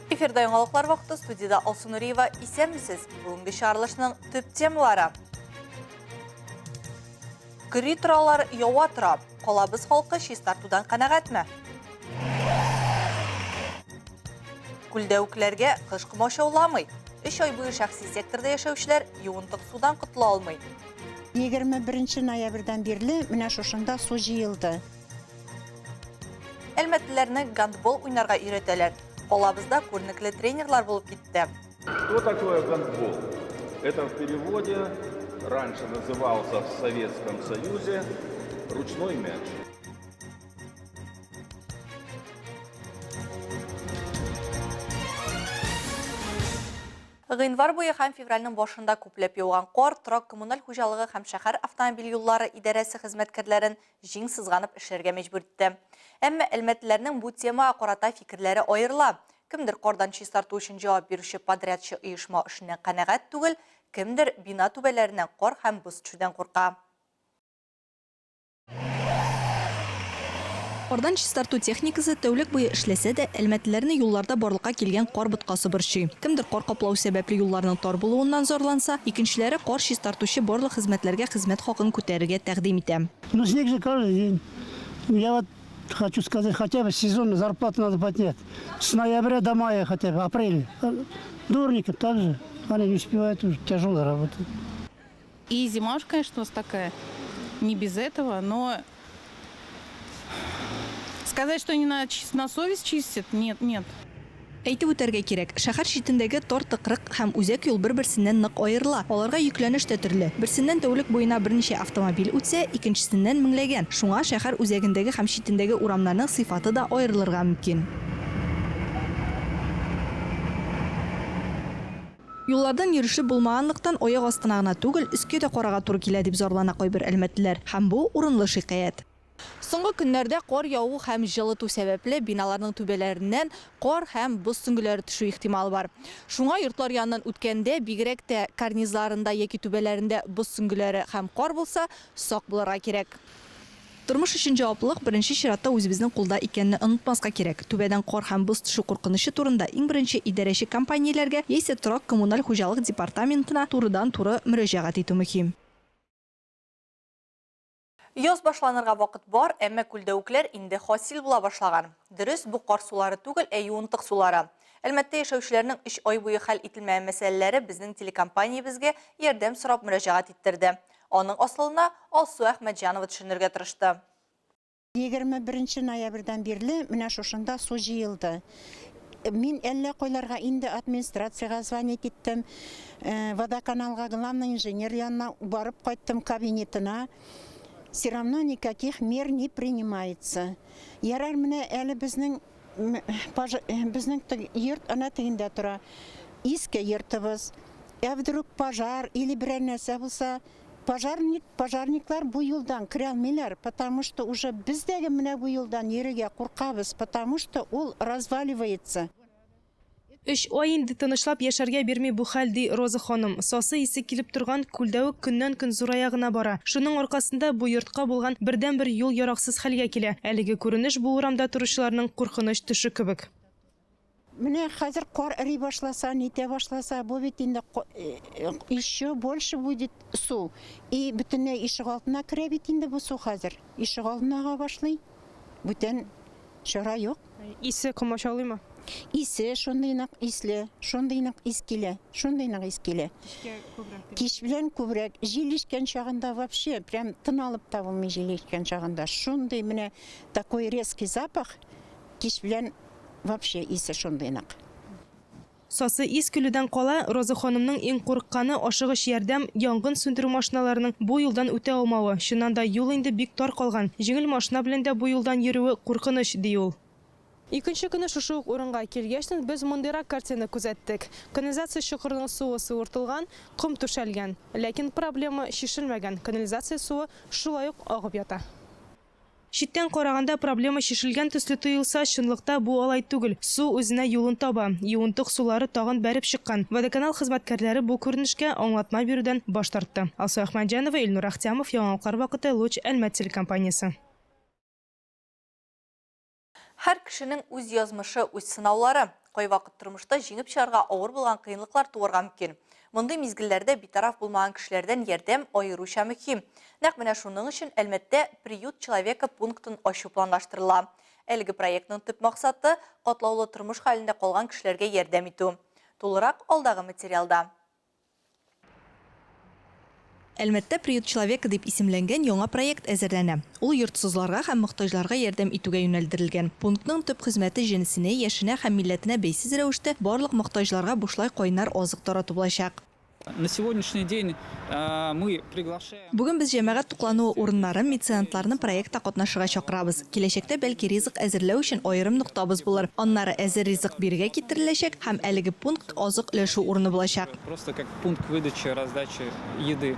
Эфирда яңалыклар вакыты студиядә Алсу Нуриева. Исәнмесез. Бүгенге чыгарылышның төп темалары. Көри торалар, ява тора. Калабыз халкы чистартудан канәгатьме? Күлдәвекләргә кыш комачауламый. Өч ай буе шәхси секторда яшәүчеләр юынтык судан котыла алмый. 21 ноябрьдән бирле менә шушында су җыелды. Әлмәтлеләрне гандбол уйнарга өйрәтәләр. Калабызда күренекле тренерлар булып китте. Что такое гандбол? Это в переводе раньше назывался в Советском Союзе ручной мяч. Гыйнвар буе һәм февральнең башында күпләп яуган кар торак-коммуналь хуҗалыгы һәм шәһәр автомобиль юллары идарәсе хезмәткәрләрен җиң сызганып эшләргә мәҗбүр итте. Әмма әлмәтлеләрнең бу темага карата фикерләре аерыла. Кемдер кардан чистарту өчен җавап бирүче подрядчы оешма эшеннән канәгать түгел, кемдер бина түбәләреннән кар һәм боз төшүдән курка. Кардан чистарту техникасы тәүлек буе эшләсә дә, әлмәтлеләрне юлларда барлыкка килгән кар боткасы борчый. Кемдер кар каплау сәбәпле юлларның тар булуыннан зарланса, икенчеләре кар чистартучы барлык хезмәтләргә хезмәт хакын күтәрергә тәкъдим итә. Ну снег же каждый день. Я вот хочу сказать, хотя бы сезонную зарплату надо поднять. С ноября до мая хотя бы, апреля. Дворникам также. Они не успевают, уже тяжелая работа. И зима уж, конечно, у нас такая. Не без этого, но сказать, что они на, на совесть чистят, нет, нет. Әйтеп үтәргә кирәк, шәһәр читендәге тар тыкрык һәм үзәк юл бер-берсеннән нык аерыла. Аларга йөкләнеш тә төрле. Берсеннән тәүлек буена берничә автомобиль үтсә, икенчесеннән, меңләгән. Шуңа шәһәр үзәгендәге һәм читендәге урамнарның сыйфаты да аерылырга мөмкин. Юллардан йөреше булмаганлыктан, аяк астына гына түгел, өскә дә карарга туры килә, дип зарлана кайбер әлмәтлеләр. Һәм бу, урынлы шикаять. Соңгы көннәрдә кар яву һәм җылыту сәбәпле, биналарның түбәләреннән кар һәм боз сөңгеләре төшү ихтималы бар. Шуңа йортлар яныннан үткәндә, бигрәк тә карнизларында яки түбәләрендә боз сөңгеләре һәм кар булса, сак булырга кирәк. Тормыш өчен җаваплылык беренче чиратта үзебезнең кулда икәнне онытмаска кирәк. Түбәдән кар һәм боз төшү куркынычы турында иң беренче идарәче компанияләргә яисә торак-коммуналь хуҗалык департаментына турыдан-туры мөрәҗәгать итү мөһим. Яз башланырга вакыт бар, әмма күлдәвекләр инде хасил була башлаган. Дөрес, бу кар сулары түгел, ә юынтык сулары. Әлмәттә яшәүчеләрнең өч ай буе хәл ителмәгән мәсьәләләре безнең телекомпаниябезгә ярдәм сорап мөрәҗәгать иттерде. Аның асылына Алсу Әхмәтҗанова төшенергә тырышты. 21 ноябрьдән бирле менә шушында су җыелды. Мин әллә кайларга инде администрациягә звонить иттем, водоканалга главный инженер янына барып кайттым кабинетына. Все равно никаких мер не принимается. Ярар, менә әле безнең безнең йорт ана тегендә тора. Иске йортыбыз. Ә вдруг пожар или берәр нәрсә булса, Пожарник, пожарниклар бу юлдан керә алмыйлар, потому что уже без дәге менә бу юлдан йөрергә куркабыз, потому что ул разваливается. Өч ай инде тынычлап яшәргә бирми бу хәл, ди Роза ханым. Сасы исе килеп торган күлдәвек көннән-көн зурая гына бара. Шуның аркасында бу йортка булган бердәнбер юл яраксыз хәлгә килә. Әлеге күренеш бу урамда торучыларның куркыныч төше кебек. Менә хәзер кар эри башласа, нитә башласа, бу бит инде еще больше будет су. И бөтенләй ишегалдына керә бит инде бу су хәзер. Ишегалдына ага башлый. Бүтән чара юк. Исе комачаулыймы? Исе шундый нык исле, шундый нык ис килә, шундый нык ис килә. Кичкә күбрәк дип. Кич белән күбрәк. Җил искән чагында вообще прям тын алып та булмый җил искән чагында. Шундый менә такой резкий запах кич белән Вообще исе шундый нык. Сасы ис килүдән кала, Роза ханымның иң курыкканы, ашыгыч ярдәм, янгын сүндерү машиналарының бу юлдан үтә алмавы. Чыннан да, юл инде бик тар калган. Җиңел машина белән дә бу юлдан йөрүе куркыныч, ди ул. Икенче көнне шушы ук урынга килгәчтен, без мондыйрак картина күзәттек. Канализация чокырының суы суыртылган, ком түшәлгән. Ләкин проблема чишелмәгән, канализация суы шулай ук агып ята. Читтән караганда проблема чишелгән төсле тоелса, чынлыкта бу алай түгел. Су үзенә юлын таба. Юынтык сулары тагын бәреп чыккан. Водоканал хезмәткәрләре бу күренешкә аңлатма бирүдән баш тартты. Алсу Әхмәтҗанова, Илнур Әхтямов, Яңалыклар вакыты, Луч, Әлмәт телекомпаниясе. Һәр кешенең үз язмышы, үз сынаулары. Кайвакыт тормышта җиңеп чыгарга авыр булган кыенлыклар туарга мөмкин. Мондый мизгелләрдә битараф булмаган кешеләрдән ярдәм аеруча мөһим. Нәкъ менә шуның өчен Әлмәттә Приют человека пунктын ачу планлаштырыла. Әлеге проектның төп максаты, катлаулы тормыш хәлендә калган кешеләргә ярдәм итү. Тулырак алдагы материалда. Әлмәттә Приют человека дип исемләнгән яңа проект әзерләнә. Ул йортсызларга һәм мохтаҗларга ярдәм итүгә юнәлдерелгән. Пунктның төп хезмәте җенесенә, яшенә һәм милләтенә бәйсез рәвештә барлык мохтаҗларга бушлай кайнар азык тарату булачак. На сегодняшний день мы приглашаем. Бүген без җәмәгать туклануы урыннарын, меценантларны проектта катнашырга чакырабыз. Киләчәктә бәлки ризык әзерләү өчен аерым ноктабыз булыр. Аннары әзер ризык бирегә китереләчәк һәм әлеге пункт азык өләшү урыны булачак. Просто как пункт выдачи, раздачи еды.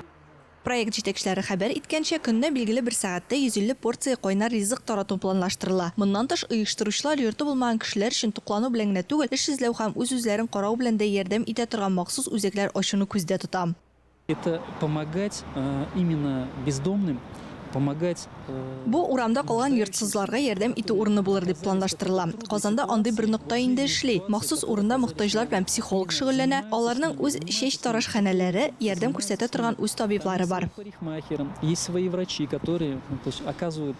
Проект җитәкчеләре хәбәр иткәнчә, көненә билгеле бер сәгатьтә 150 порция кайнар ризык тарату планлаштырыла. Моннан тыш, оештыручылар йорты булмаган кешеләр өчен туклану белән генә түгел, эш эзләү һәм үз-үзләрен карау белән дә ярдәм итә торган махсус үзәкләр ачуны күздә тота. Это помогать именно бездомным, помогать. Бу урамда калган йортсызларга ярдәм итү урыны булыр дип планлаштырыла. Казанда андый бер нокта инде эшли. Махсус урында мохтаҗлар белән психолог шөгыльләнә, аларның үз чәч тарашханәләре, ярдәм күрсәтә торган үз табиблары бар. Парикмахерам, есть свои врачи, которые, то есть, оказывают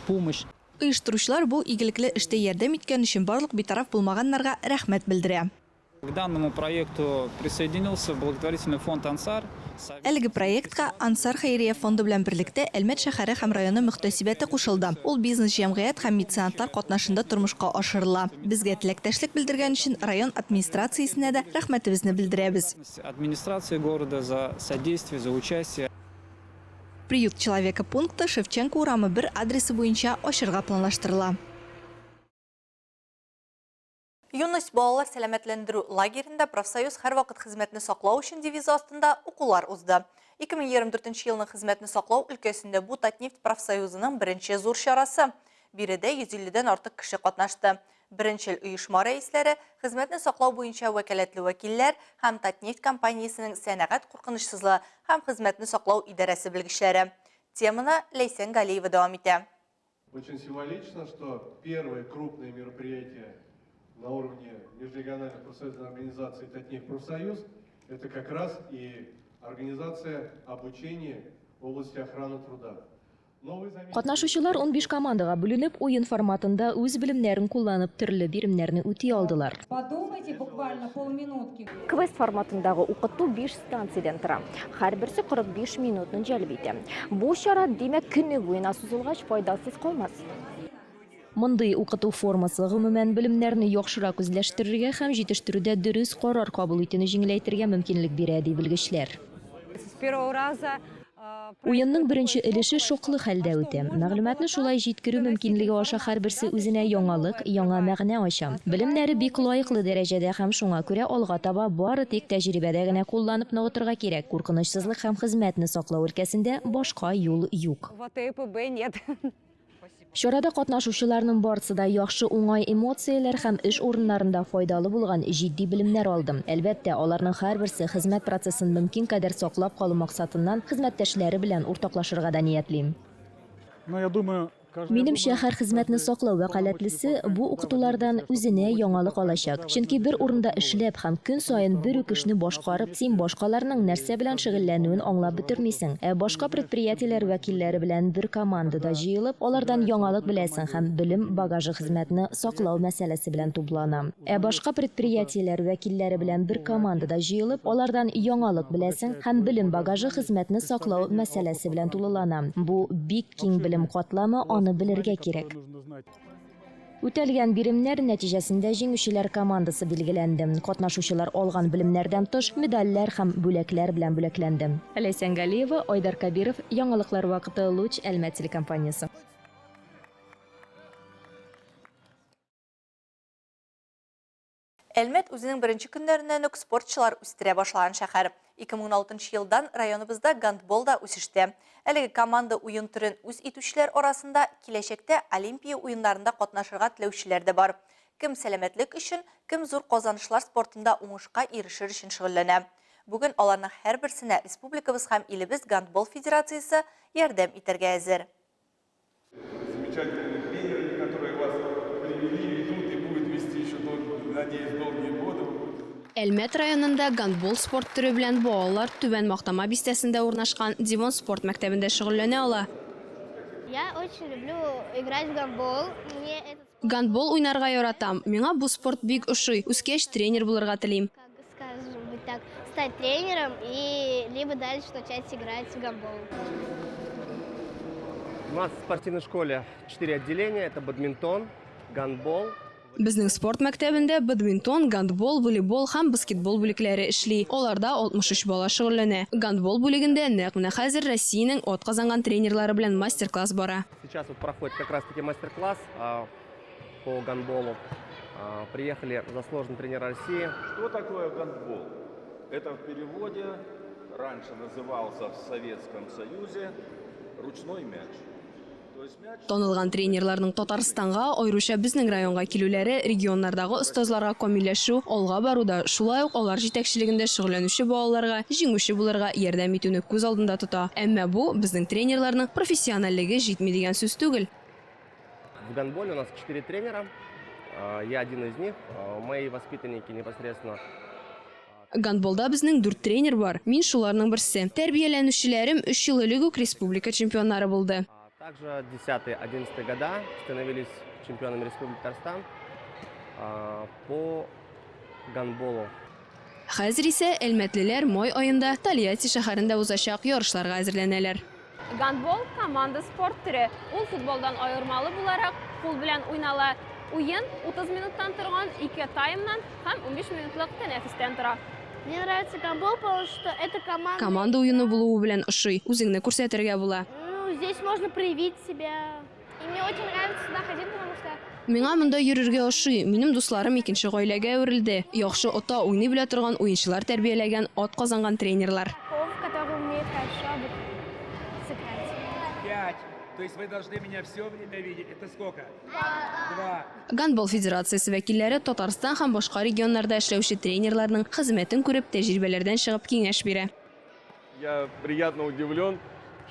помощь. Оештыручылар бу игелекле эштә ярдәм иткән өчен барлык битараф булмаганнарга рәхмәт белдерә. К данному проекту присоединился благотворительный фонд Ансар. Әлеге проектка Ансар хәйрия фонды белән берлектә Әлмәт шәһәре һәм районы мөхтәсибәте кушылды. Ул бизнес-җәмгыять һәм меценатлар катнашында тормышка ашырыла. Безгә теләктәшлек белдергән өчен район администрациясенә дә рәхмәтебезне белдерәбез. Администрации города за содействие, за участие. Приют человека пункты Шевченко урамы 1 адресы буенча ачырга планлаштырыла. Юность балалар сәламәтләндерү лагеренда Профсоюз һәрвакыт хезмәтне саклау өчен девизы астында укулар узды. 2024 елның хезмәтне саклау өлкәсендә бу Татнефть профсоюзының беренче зур чарасы. Биредә 150 дән артык кеше катнашты. Беренчел оешма рәисләре, хезмәтне саклау буенча вәкаләтле вәкилләр һәм Татнефть компаниясенең сәнәгать куркынычсызлыгы һәм хезмәтне саклау идарәсе белгечләре. Теманы Ләйсән Галиева дәвам итә. Очень символично, что первое крупное мероприятие на уровне межрегиональной профсоюзной организации «Татнефть-Профсоюз» это как раз и организация обучения в области охраны труда. Катнашучылар 15 командага бүленеп, уен форматында үз белемнәрен кулланып төрле биремнәрне үти алдылар. Подумайте буквально полминутки. Квест форматындагы укыту биш станциядән тора. Һәрберсе 45 минутны җәлеп итә. Бу чара, димәк, көне буена сузылгач, файдасыз калмас. Мондый укыту формасы, гомумән, белемнәрне яхшырак үзләштерергә һәм җитештерүдә дөрес карар кабул итүне җиңеләйтергә мөмкинлек бирә, ди белгечләр. С первого раза Уенның беренче өлеше шоклы хәлдә үтә. Мәгълүматны шулай җиткерү мөмкинлеге аша һәрберсе үзенә яңалык, яңа мәгънә ача. Белемнәре бик лаеклы дәрәҗәдә һәм шуңа күрә алга таба бары тик тәҗрибәдә генә кулланып ныгытырга кирәк. Куркынычсызлык һәм хезмәтне саклау өлкәсендә башка юл юк. Чарада катнашучыларның барсы да яхшы уңай эмоцияләр һәм эш урыннарында файдалы булган җитди белемнәр алды. Әлбәттә, аларның һәрберсе хезмәт процессын мөмкин кадәр саклап калу максатыннан хезмәттәшләре белән уртаклашырга да ниятли. Минемчә, һәр хезмәтне саклау вәкаләтлесе бу укытулардан үзенә яңалык алачак. Чөнки бер урында эшләп һәм көн саен бер үк эшне башкарып, син башкаларның нәрсә белән шөгыльләнүен аңлап бетермисең. Ә башка предприятиеләр вәкилләре белән бер командада җыелып, алардан яңалык беләсең һәм белем багажы хезмәтне саклау мәсьәләсе белән туплана. Ә башка предприятиеләр вәкилләре белән бер командада җыелып, алардан яңалык беләсең һәм белем багажы хезмәтне саклау мәсьәләсе белән тулылана. Бу бик киң белем катламы, аны белергә кирәк. Үтәлгән биремнәр нәтиҗәсендә җиңүчеләр командасы билгеләнде. Катнашучылар алган белемнәрдән тыш, медальләр һәм бүләкләр белән бүләкләнде. Ләйсән Галиева, Айдар Кәбиров, Яңалыклар вакыты, Луч, Әлмәт телекомпаниясе. Әлмәт үзенең беренче көннәреннән үк спортчылар үстерә башлаган шәһәр. 2016 елдан районыбызда гандбол да үсештә. Әлеге команда уен төрен үз итүчеләр арасында киләчәктә Олимпия уеннарында катнашырга теләүчеләр дә бар. Кем сәламәтлек өчен, кем зур казанышлар спортында уңышка ирешер өчен шөгыльләнә. Бүген аларның һәрберсенә республикабыз һәм илебез гандбол федерациясе ярдәм итәргә әзер. вели, ведут и будут вести еще, надеюсь, долгие годы. Әлмәт районында гандбол спорт төре белән балалар Түбән Мактама бистәсендә урнашкан Дивон спорт мәктәбендә шөгыльләнә ала. Я очень люблю играть в гандбол. Мне этот Гандбол уйнарга яратам. Миңа бу спорт бик ошый. Үскәч, тренер булырга телим. Скажем быть так, стать тренером и либо дальше начать играть в гандбол. У нас в спортивной школе четыре отделения. Это бадминтон, гандбол. Безнең спорт мәктәбендә бадминтон, гандбол, волейбол һәм баскетбол бүлекләре эшли. Аларда 63 бала шөгыльләнә. Гандбол бүлегендә нәкъ менә хәзер Россиянең атказанган тренерлары белән мастер-класс бара. Сейчас вот проходит как раз-таки мастер-класс по гандболу. Приехали заслуженный тренер России. Что такое гандбол? Это в переводе раньше назывался в Советском Союзе ручной мяч. То есть мяч Танылган тренерларның Татарстанга, аеруча безнең районга килүләре регионнардагы остазларга камилләшү, алга баруда, шулай ук алар җитәкчелегендә шөгыльләнүче балаларга җиңүче булырга ярдәм итүне күз алдында тота. Әмма бу безнең тренерларның профессиональлеге җитми дигән сүз түгел. В гандболе у нас четыре тренера. Я один из них. Мои воспитанники непосредственно Гандболда безнең дүрт тренер бар. Мин шуларның берсе. Тәрбияләнүчеләрем өч ел элек үк республика чемпионнары булды. Также 10-11 года становились чемпионами Республики Татарстан по гандболу. Хәзер исә әлмәтлеләр май аенда Тольятти шәһәрендә узачак ярышларга әзерләнәләр. Гандбол команда спорт төре. Ул футболдан аермалы буларак, кул белән уйнала. Уен 30 минуттан торган ике таймнан һәм 15 минутлык тәнәфестән тора. Мне нравится гандбол, потому что это команда. Команда уены булуы белән ошый. Үзеңне күрсәтергә була. Ну, здесь можно проявить себя. И мне очень нравится сюда ходить, потому что Миңа монда йөрергә ошый. Минем дусларым икенче гаиләгә әверелде. Яхшы ота уйный белә торган уенчылар тәрбияләгән атказанган тренерлар. игроков, которые умеют хорошо сыграть. Пять. То есть вы должны меня все время видеть. Это сколько? Два. Гандбол федерациясе вәкилләре Татарстан һәм башка регионнарда эшләүче тренерларның хезмәтен күреп, тәҗрибәләрдән чыгып киңәш бирә. Я приятно удивлен,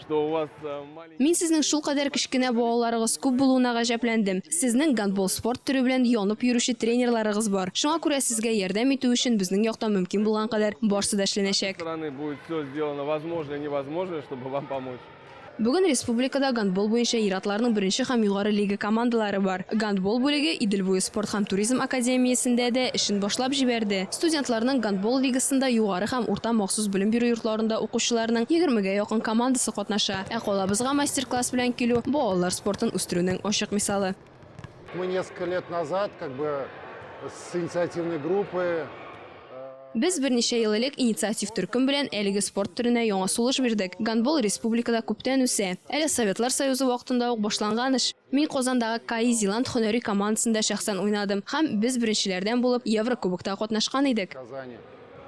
что у вас маленький... Мин сезнең шулкадәр кечкенә балаларыгыз күп булуына гаҗәпләндем. Сезнең гандбол спорт төре белән янып йөрүче тренерларыгыз бар. Шуңа күрә сезгә ярдәм итү өчен безнең яктан мөмкин булган кадәр барсы да эшләнәчәк. Стороны будет все сделано возможное и невозможное, чтобы вам помочь. Бүген республикада гандбол буенча ир-атларның беренче һәм югары лига командалары бар. Гандбол бүлеге Идел буе спорт һәм туризм академиясендә дә эшен башлап җибәрде. Студентларның гандбол лигасында югары һәм урта махсус белем бирү йортларында укучыларның 20гә якын командасы катнаша. Ә калабызга мастер-класс белән килү балалар спортын үстерүнең ачык мисалы. Мы несколько лет назад как бы с инициативной группы Без берничә ел элек инициатив төркем белән әлеге спорт төренә яңа сулыш бирдек. Гандбол республикада күптән үсә. Әле Советлар Союзы вакытында ук башланган эш. Мин Казандагы КАИ Зилант һөнәри командасында шәхсән уйнадым һәм без беренчеләрдән булып Еврокубокта катнашкан идек. Казани.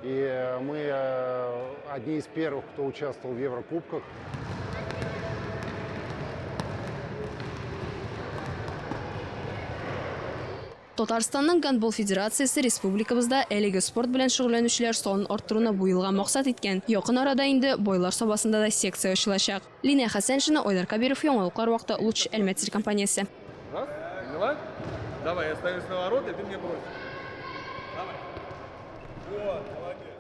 И мы одни из первых, кто участвовал в Еврокубках. Татарстанның гандбол федерациясе республикабызда әлеге спорт белән шөгыльләнүчеләр санын арттыруны бу елга максат иткән. Якын арада инде Байлар Сабасында да секция ачылачак. Лина Хәсәншина, Айдар Кабиров, Яңалыклар вакыты, Луч Әлмәт телекомпаниясе. Раз, поняла? Давай, я ставлюсь на ворота, и ты мне бросишь. Давай. Вот, молодец.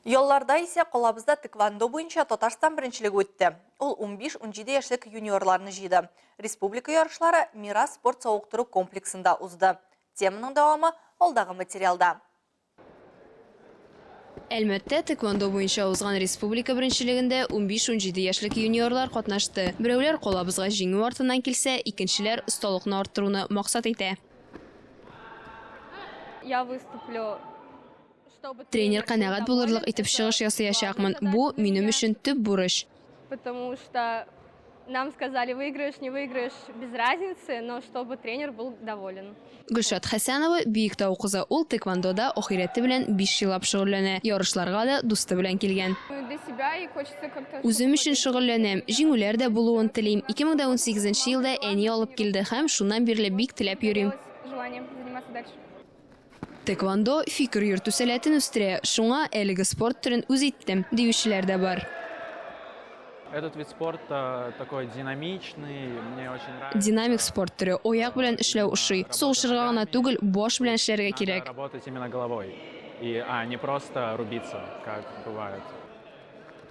Ялларда исә калабызда тэквондо буенча Татарстан беренчелеге үтте. Ул 15-17 яшьлек юниорларны җыйды. Республика ярышлары Мирас спорт савыктыру комплексында узды. Теманың дәвамы алдагы материалда. Әлмәттә тэквондо буенча узган республика беренчелегендә 15-17 яшьлек юниорлар катнашты. Берәүләр калабызга җиңү артыннан килсә, икенчеләр осталыкны арттыруны максат итә. Я выступлю, чтобы Тренер канәгать булырлык итеп чыгыш ясаячакмын. Бу минем өчен төп бурыч. Потому что нам сказали, выиграешь, не выиграешь, без разницы, но чтобы тренер был доволен. Гөлшат Хәсәнова Биектау кызы. Ул тэквондода ахирәте белән 5 еллап шөгыльләнә. Ярышларга да дусты белән килгән. Для себя и хочется как-то... Үзем өчен шөгыльләнәм, җиңүләр дә булуын телим. 2018 елда әни алып килде һәм шуннан бирле бик теләп йөрим. Желание заниматься дальше. Тэквондо фикер йөртү сәләтен үстерә. Шуңа әлеге спорт төрен үз иттем, диючеләр дә бар. Этот вид спорта такой динамичный, мне очень нравится. Динамик спорт төре, аяк белән эшләү ошый. Сугышырга гына түгел, баш белән эшләргә кирәк. Работать именно головой, и, а не просто рубиться, как бывает.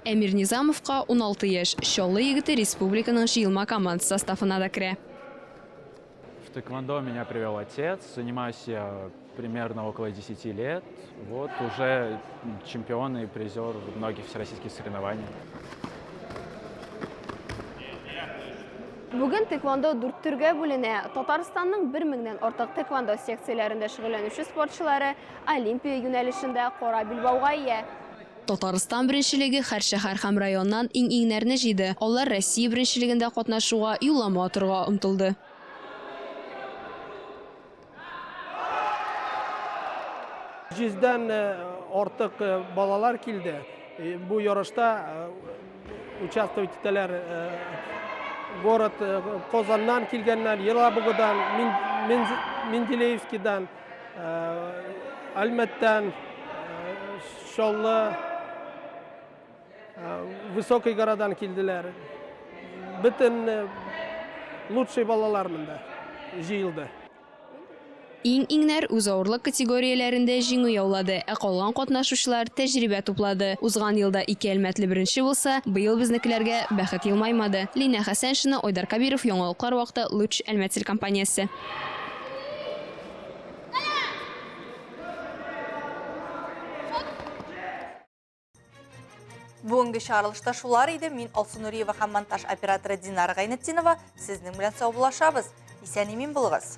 Әмир Низамовка 16 яшь, Чаллы егете республиканың җыелма командасы составына да керә. В тэквондо меня привел отец, занимаюсь я примерно около 10 лет. Вот уже чемпион и призер многих всероссийских соревнований. Бүген тэквондо дүрт төргә бүленә. Татарстанның бер меңнән артык тэквондо секцияләрендә шөгыльләнүче спортчылары Олимпия юнәлешендә кара билбауга ия. Татарстан беренчелеге һәр шәһәр һәм районнан иң-иңнәрне җыйды. Алар Россия беренчелегендә катнашуга юллама отырга омтылды. Йөздән артык балалар килде. Бу ярышта участвовать итәләр город Казаннан килгәннәр, Елабугадан, Менделеевскидан, Әлмәттән, Чаллы, Высокой горадан килделәр. Бөтен лучший балалар монда җыелды. Иң-иңнәр үз авырлык категорияләрендә җиңү яулады, ә калган катнашучылар тәҗрибә туплады. Узган елда ике әлмәтле беренче булса, быел безнекеләргә бәхет елмаймады. Линә Хәсәншина, Айдар Кәбиров, Яңалыклар вакыты, Луч, Әлмәт телекомпаниясе. Бүгенге чыгарылышта шулар иде. Мин Алсу Нуриева һәм монтаж операторы Динара Гайнетдинова сезнең белән саубуллашабыз. Исән-имин булыгыз.